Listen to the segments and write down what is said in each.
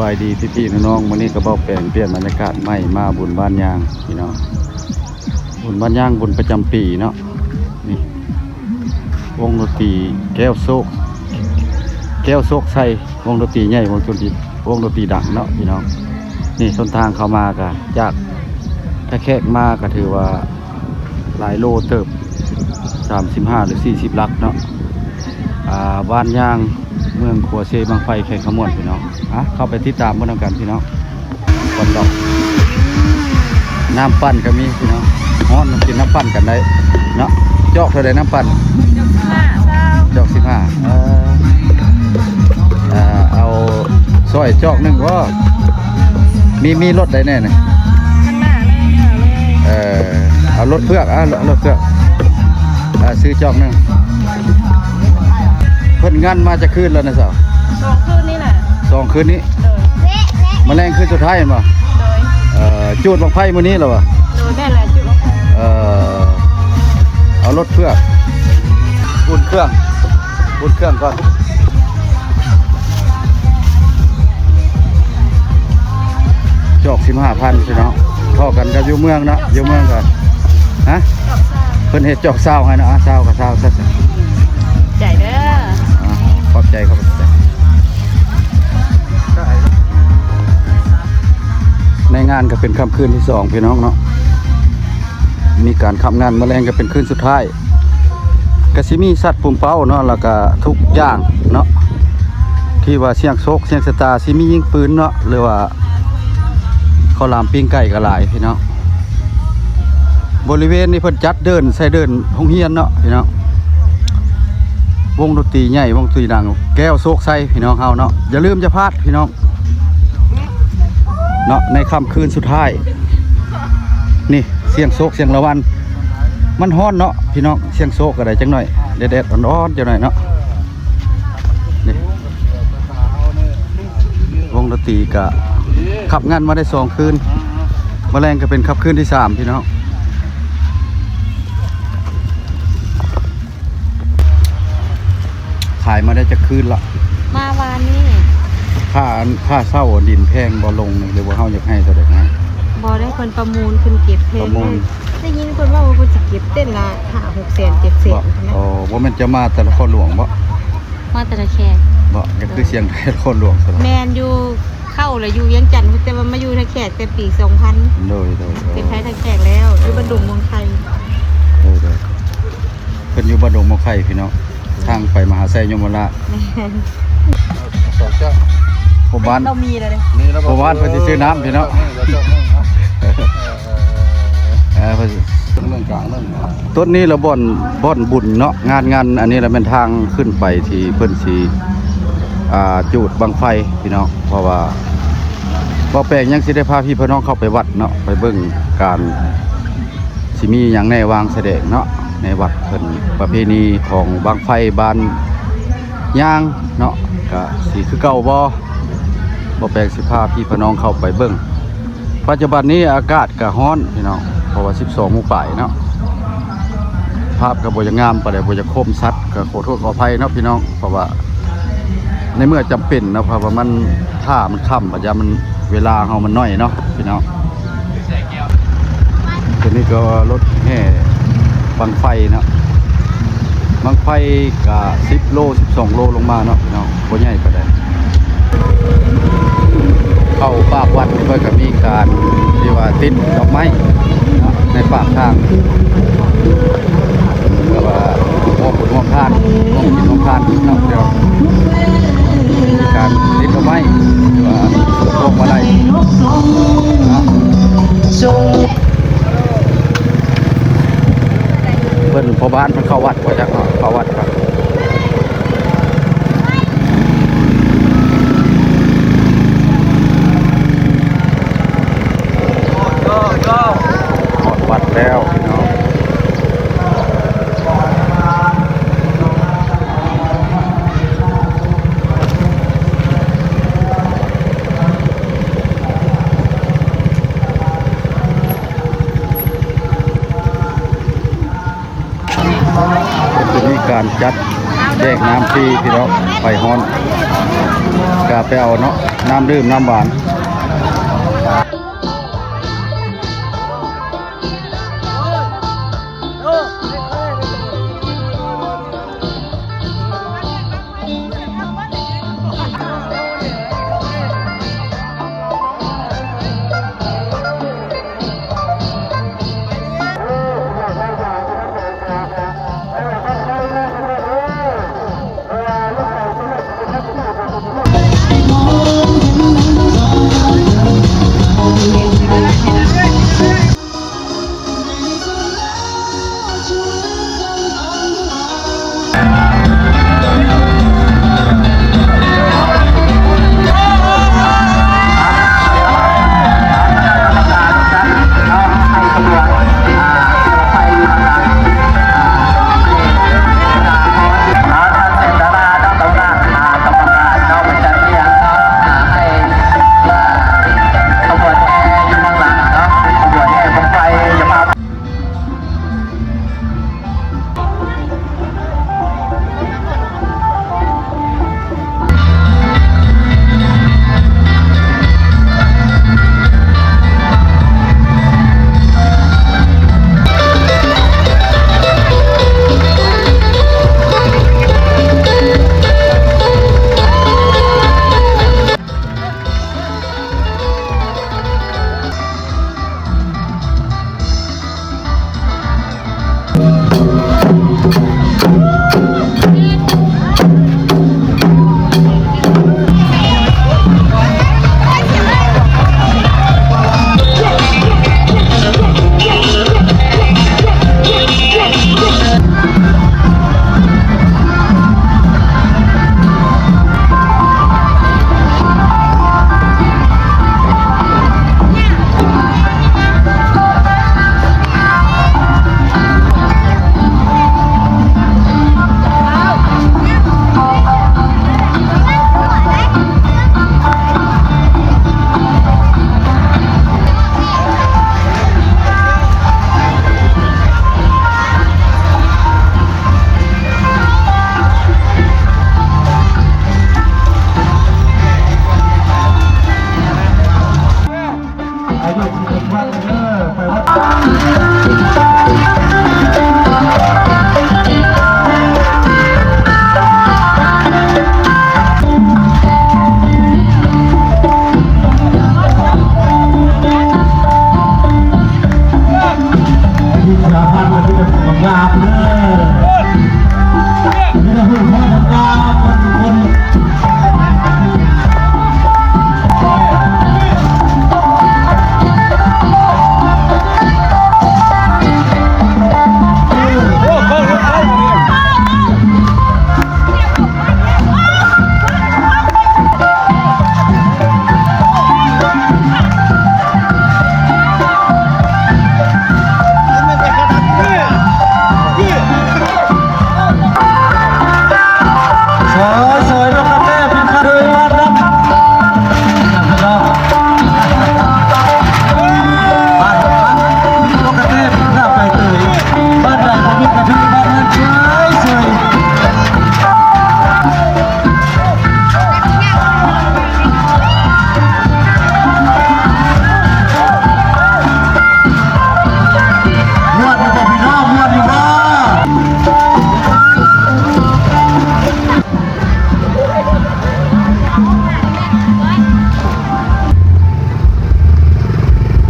ສະບາຍດີພີ່ໆນ້ອງໆ ມື້ນີ້ກໍເບົາແປງປ່ຽນບັນຍາກາດໃໝ່ ມາບຸນບ້ານຍາງພີ່ນ້ອງ. ບຸນບ້ານຍາງ ບຸນປະຈຳປີເນາະ. ນີ້ ວົງດົນຕີແກ້ວໂຊກ ແກ້ວໂຊກໄຊ ວົງດົນຕີໃຫຍ່ ວົງດົນຕີ ວົງດົນຕີດັງເນາະພີ່ນ້ອງ. ນີ້ ເສັ້ນທາງເຂົ້າມາກະ ຈາກທ່າແຂກມາກະຖືວ່າ ຫຼາຍໂລເຕີບ ສາມສິບຫ້າ ຫຼື ສີ່ສິບຫຼັກເນາະ. ອ່າ ບ້ານຍາງ ເມືອງຂົວເຊ ບັ້ງໄຟ ແຂວງຄຳມ່ວນ ພີ່ນ້ອງ. ອ່ະ ເຂົ້າໄປຕິດຕາມເບິ່ງນຳກັນພີ່ນ້ອງ. ຄົນດອກ ນ້ຳປັ່ນກໍມີພີ່ນ້ອງ. ຮ້ອນ ກິນນ້ຳປັ່ນກັນໄດ້ເນາະ. ຈອກເທົ່າໃດນ້ຳປັ່ນ? ຈອກສິບຫ້າ. ເອີ ເອີ ເອົາ ຊອຍຈອກໜຶ່ງບໍ? ມີ ມີລົດໃດແດ່ນີ້? ເອີ ເອົາລົດເຜືອກ ເອົາລົດເຜືອກ ເອົາ ຊື້ຈອກໜຶ່ງ. ເພິ່ນງັນມາຈັກຄືນແລ້ວນະສາວ? ສອງຄືນນີ້ແຫຼະ. ສອງຄືນນີ້? ໂດຍ. ມື້ແລງຄືນສຸດທ້າຍແມ່ນບໍ່? ໂດຍ. ເອີ ຈູດບັ້ງໄຟມື້ນີ້ແລ້ວບໍ່? ໂດຍ ແມ່ນແຫຼະ ຈູດບັ້ງໄຟ. ເອີ ເອົາລົດເຜືອກ ອຸ່ນເຄື່ອງ ອຸ່ນເຄື່ອງກ່ອນ. ຈອກສິບຫ້າພັນພີ່ນ້ອງ. ພໍ້ກັນກັບຢູ່ເມືອງເນາະ. ຢູ່ເມືອງກໍ ຮະ? ເພິ່ນເຮັດຈອກຊາວໃຫ້ເນາະ. ອາ ຊາວກໍຊາວຊະ. ໃຈເດີ. ອາ ຂອບໃຈ ຂອບໃຈ. ໃນງານກໍເປັນຄ່ຳຄືນທີສອງພີ່ນ້ອງເນາະ. ມີການຂັບງານ ມື້ແລງກໍເປັນຄືນສຸດທ້າຍ. ກະຊິມີສັດປຸມເປົ້າເນາະ ແລ້ວກະທຸກຢ່າງເນາະ ທີ່ວ່າສ່ຽງໂຊກສ່ຽງຊະຕາ. ຊິມີຍິງປືນເນາະ ຫຼືວ່າເຂົ້າຫຼາມປີ້ງໄກ່ກໍຫຼາຍພີ່ນ້ອງ. ບໍລິເວນນີ້ເພິ່ນຈັດເດີ່ນໃສ່ເດີ່ນໂຮງຮຽນເນາະພີ່ນ້ອງ. ວົງດົນຕີໃຫຍ່ ວົງດົນຕີດັງ ແກ້ວໂຊກໄຊ ພີ່ນ້ອງເຮົາເນາະ. ຢ່າລືມຢ່າພາດພີ່ນ້ອງເນາະ ໃນຄ່ຳຄືນສຸດທ້າຍ. ນີ້ ສ່ຽງໂຊກສ່ຽງລາງວັນ. ມັນຮ້ອນເນາະພີ່ນ້ອງ. ສ່ຽງໂຊກກໍໄດ້ຈັກໜ້ອຍ ແດດໆ ຮ້ອນໆ ຈັກໜ້ອຍເນາະ. ນີ້ ວົງດົນຕີກະຂັບງານມາໄດ້ສອງຄືນ. ມື້ແລງກໍເປັນຄ່ຳຄືນທີສາມພີ່ນ້ອງ. ຂາຍມາໄດ້ຈັກຄືນລະ? ມາວານນີ້. ຄ່າ ຄ່າເຊົ່າດິນແພງບໍ່ ລົງນີ້ ຫຼືວ່າເຮົາຢາກໃຫ້ເທົ່າໃດໃຫ້? ບໍ່ໄດ້ ເພິ່ນປະມູນ ເພິ່ນເກັບແພງ. ປະມູນ. ໄດ້ຍິນເພິ່ນເວົ້າວ່າເພິ່ນຊິເກັບເຕັນລະຫ້າຫົກແສນ ເຈັດແສນ. ບໍ່ ໂອ້ ບໍ່ແມ່ນຈະມາແຕ່ນະຄອນຫຼວງບໍ? ມາແຕ່ທ່າແຂກ. ບໍ່ ກໍຄືສຽງໄທນະຄອນຫຼວງຊັ້ນລະ. ແມ່ນຢູ່ ເຂົ້າລະຢູ່ວຽງຈັນ ແຕ່ວ່າມາຢູ່ທ່າແຂກແຕ່ປີສອງພັນ. ໂດຍ ໂດຍ ໂດຍ. ເປັນໄທທ່າແຂກແລ້ວ ຢູ່ບ້ານດົງມ່ວງໄຂ່. ໂດຍ ໂດຍ. ເພິ່ນຢູ່ບ້ານດົງມ່ວງໄຂ່ພີ່ນ້ອງ ທາງໄປມະຫາໄຊຍົມມະລາດ. ແມ່ນ. ພໍ່ບ້ານ ເຮົາມີແລ້ວເດ້. ພໍ່ບ້ານເພິ່ນຊິຊື້ນ້ຳພີ່ນ້ອງ. ເອີ ເພິ່ນ ຕົ້ນນີ້ລະບ່ອນ ບ່ອນບຸນເນາະ. ງານ ງານອັນນີ້ລະແມ່ນທາງຂຶ້ນໄປທີ່ເພິ່ນຊິ ອ່າ ຈູດບັ້ງໄຟພີ່ນ້ອງ. ເພາະວ່າ ເບົາແປງຍັງຊິໄດ້ພາພີ່ພານ້ອງເຂົ້າໄປວັດເນາະ ໄປເບິ່ງການ ຊິມີຫຍັງແດ່ວາງສະແດງເນາະ ໃນວັດເພິ່ນ. ປະເພນີຂອງບັ້ງໄຟບ້ານຍາງເນາະ ກະຊິຄືເກົ່າບໍ່? ເບົາແປງຊິພາພີ່ພານ້ອງເຂົ້າໄປເບິ່ງ. ປັດຈຸບັນນີ້ອາກາດກະຮ້ອນພີ່ນ້ອງ ເພາະວ່າສິບສອງໂມງປາຍເນາະ. ພາບກະບໍ່ຢາກງາມປານໃດ ບໍ່ຢາກຄົມຊັດ ກະຂໍໂທດຂໍອະໄພເນາະພີ່ນ້ອງ ເພາະວ່າ ໃນເມື່ອຈຳເປັນເນາະ ເພາະວ່າມັນ ຖ້າມັນຄ່ຳ ບັດຍາມມັນ ເວລາເຮົາມັນໜ້ອຍເນາະພີ່ນ້ອງ. ຕົວນີ້ກໍລົດແຫ່ບັ້ງໄຟເນາະ ບັ້ງໄຟກະສິບໂລ ສິບສອງໂລລົງມາເນາະພີ່ນ້ອງ ບໍ່ໃຫຍ່ປານໃດ. ເຂົ້າປາກວັດນີ້ເພິ່ນກໍມີການທີ່ວ່າຕິດດອກໄມ້ເນາະ ໃນປາກທາງ ແບບວ່າຮ່ວມບຸນຮ່ວມທານ ຮ່ວມກິນຮ່ວມທານເນາະ. ແລ້ວມີການຕິດດອກໄມ້ ຫຼືວ່າພວງມາໄລເນາະ. ເພິ່ນ ພໍ່ບ້ານເພິ່ນເຂົ້າວັດບໍ່ຈັກເນາະ ເຂົ້າວັດ ຮອດວັດແລ້ວພີ່ນ້ອງ. ຈະມີການຈັດ ແຈກນ້ຳຟຣີພີ່ນ້ອງ ໃຜຮ້ອນກະໄປເອົາເນາະ ນ້ຳດື່ມ ນ້ຳຫວານ.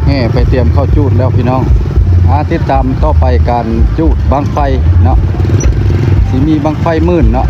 ແຫ່ໄປຕຽມເຂົ້າຈູດແລ້ວພີ່ນ້ອງ. ອ່າ ຕິດຕາມຕໍ່ໄປການຈູດບັ້ງໄຟເນາະ ຊິມີບັ້ງໄຟໝື່ນເນາະ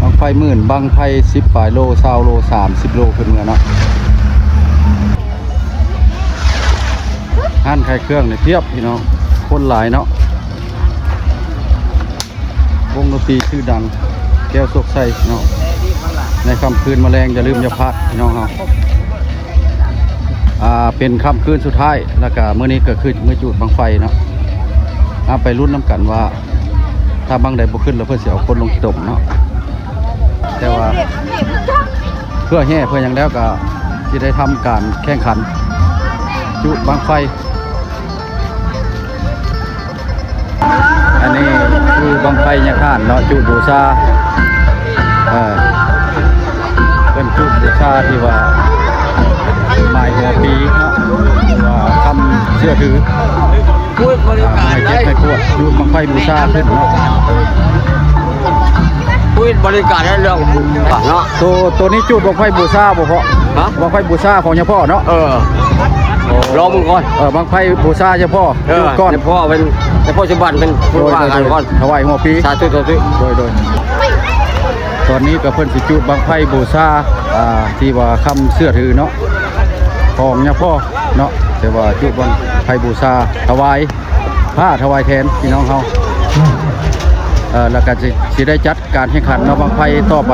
ບັ້ງໄຟໝື່ນ ບັ້ງໄຟສິບປາຍໂລ ຊາວໂລ ສາມສິບໂລຂຶ້ນເມືອເນາະ. ຮ້ານຂາຍເຄື່ອງນີ້ພຽບພີ່ນ້ອງ ຄົນຫຼາຍເນາະ. ວົງດົນຕີຊື່ດັງ ແກ້ວໂຊກໄຊເນາະ ໃນຄ່ຳຄືນມາແລງ ຢ່າລືມຢ່າພາດພີ່ນ້ອງເຮົາ. ອ່າ ເປັນຄ່ຳຄືນສຸດທ້າຍ ແລ້ວກະມື້ນີ້ກໍຄືມື້ຈູດບັ້ງໄຟເນາະ. ເຮົາໄປລຸ້ນນຳກັນວ່າ ຖ້າບັ້ງໃດບໍ່ຂຶ້ນແລ້ວ ເພິ່ນຊິເອົາຄົນລົງຂີ້ຕົມເນາະ. ແຕ່ວ່າເພື່ອແຫ່ເພື່ອຫຍັງແລ້ວກໍຊິໄດ້ທຳການແຂ່ງຂັນຈູດບັ້ງໄຟ. ອັນນີ້ຄື ບັ້ງໄຟຍາທ່ານເນາະ ຈູດບູຊາ ເອີ ເພິ່ນຈູດບູຊາທີ່ວ່າໝາຍຫົວປີເນາະ ຫຼືວ່າຄຳເຊື່ອຖື ຜູ້ເຮັດບໍລິການ ໃຫ້ເຈັບໃຫ້ປວດ ຈູດບັ້ງໄຟບູຊາຂຶ້ນເນາະ. ຜູ້ເຮັດບໍລິການໃນເລື່ອງບຸນເນາະ ໂຕ ໂຕນີ້ຈູດບັ້ງໄຟບູຊາບໍ່ພໍ່? ຮະ? ບັ້ງໄຟບູຊາຂອງຍາພໍ່ເນາະ? ເອີ ລອງເບິ່ງກ່ອນ ເອີ ບັ້ງໄຟບູຊາຍາພໍ່ ເອີ ຈູດກ່ອນ ຍາພໍ່ເປັນ ຍາພໍ່ຊິບັນເປັນຜູ້ວ່າການກ່ອນ ຖວາຍຫົວປີ ສາທຸ ສາທຸ ໂດຍ ໂດຍ ຕອນນີ້ກໍເພິ່ນຊິຈູດບັ້ງໄຟບູຊາ ອ່າ ທີ່ວ່າຄຳເຊື່ອຖືເນາະ ຂອງຍາພໍ່ເນາະ ແຕ່ວ່າຈູດບັ້ງໄຟບູຊາ ຖວາຍ ພາຖວາຍແທນພີ່ນ້ອງເຮົາ ເອີ ແລ້ວກໍຊິ ຊິໄດ້ຈັດການແຂ່ງຂັນເນາະ ບັ້ງໄຟຕໍ່ໄປ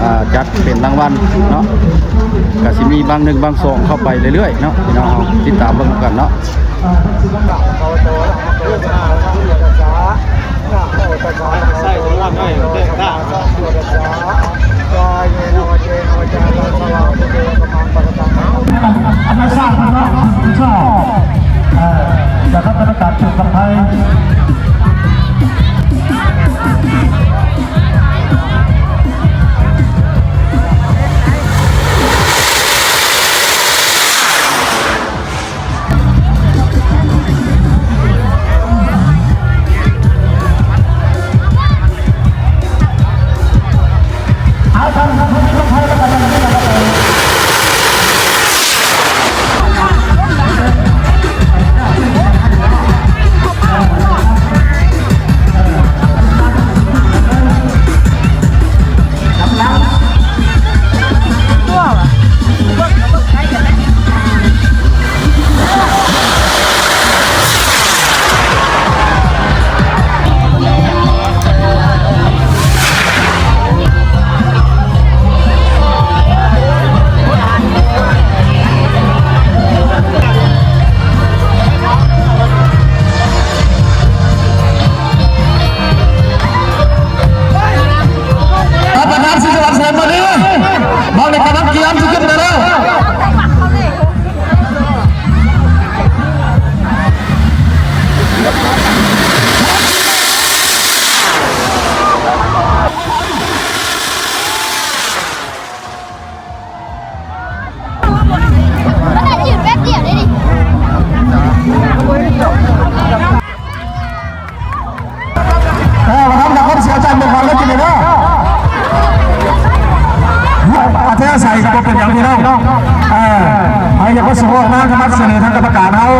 ອ່າ ຈັດເປັນລາງວັນເນາະ ກໍຊິມີບັ້ງໜຶ່ງບັ້ງສອງເຂົ້າໄປເລື້ອຍໆເນາະ ພີ່ນ້ອງເຮົາຕິດຕາມເບິ່ງນຳກັນເນາະ. ທຳມະຊາດເນາະ ເອີ ຈາກຄະນະກຳມະການຈຸດບັ້ງໄຟ ປະທານສີສະຫວັນ ແສງມະນີ ມາເປັນກຳລັງກຽມຊິຂຶ້ນໄປແລ້ວ. ມັນໜ້າຈະຢູ່ແປັບດຽວເດ້ນີ້. ເອີ ມາທຳດາຄົນເສຍໃຈເບິ່ງກ່ອນເດີ ກິນເດີ. ອາແທ້ໃສກໍບໍ່ເປັນຫຍັງພີ່ນ້ອງ. ເອີ ໃຜຢາກປະສົງອອກມາ ສາມາດສະເໜີທາງກຳມະການເຮົາ.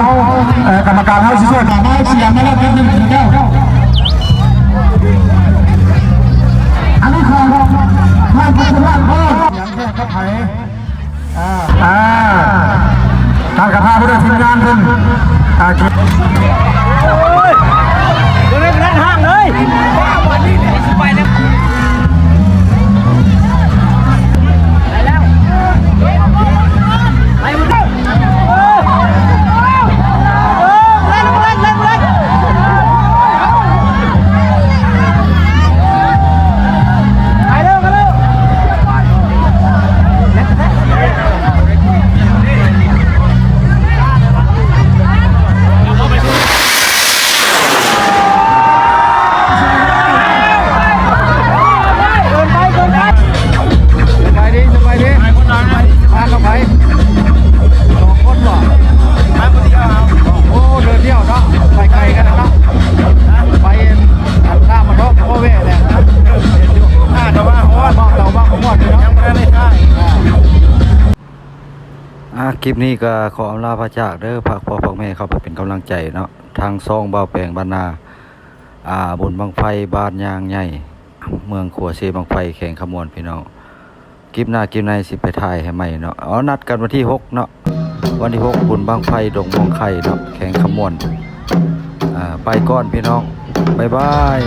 ເອີ ກຳມະການເຮົາຊິຊ່ວຍ. ມາເສຍມາແລ້ວແປັບໜຶ່ງເຈົ້າ. ອັນນີ້ຂອງ ຂອງປະເທດລາວເນາະ. ຫຍັງແທ້ກັບໃຜ? ອ່າ ອ່າ ທ່ານກະພາໄປດ້ວຍທີມງານເພິ່ນ ອ່າ ໂອ້ຍ ບໍ່ໄດ້ນັດຫ້າງເລີຍ ໄປແລ້ວ ໄປແລ້ວ ໄປແລ້ວ. ສະບາຍດີ ສະບາຍດີ ມາກັບໃຜ? ສອງຄົນບໍ່? ໂອ້ ເດີນດຽວເນາະ ໄປໄກກັນເນາະ ໄປອັນນາມະທອກ ພໍແວ່ແຫຼະ ອາດຈະມາຮອດ ເວົ້າເຕົາເວົ້າຂະມວນເນາະ ຍັງບໍ່ໄດ້ຖ່າຍ. ອ່າ ຄລິບນີ້ກໍຂໍອຳລາພາຈາກເດີ ຝາກພໍ່ຝາກແມ່ເຂົ້າໄປເປັນກຳລັງໃຈເນາະ ທາງຊ່ອງບ່າວແປງບ້ານນາ ອ່າ ບຸນບັ້ງໄຟບ້ານຍາງໃຫຍ່ ເມືອງຂົວເຊບັ້ງໄຟ ແຂວງຄຳມ່ວນ ພີ່ນ້ອງ. ຄລິບໜ້າຄລິບໃນຊິໄປຖ່າຍໃຫ້ໃໝ່ເນາະ. ເອົາ ນັດກັນວັນທີຫົກເນາະ ວັນທີຫົກ ບຸນບັ້ງໄຟດົງມ່ວງໄຂ່ເນາະ ແຂວງຄຳມ່ວນ. ອ່າ ໄປກ່ອນພີ່ນ້ອງ ບາຍບາຍ.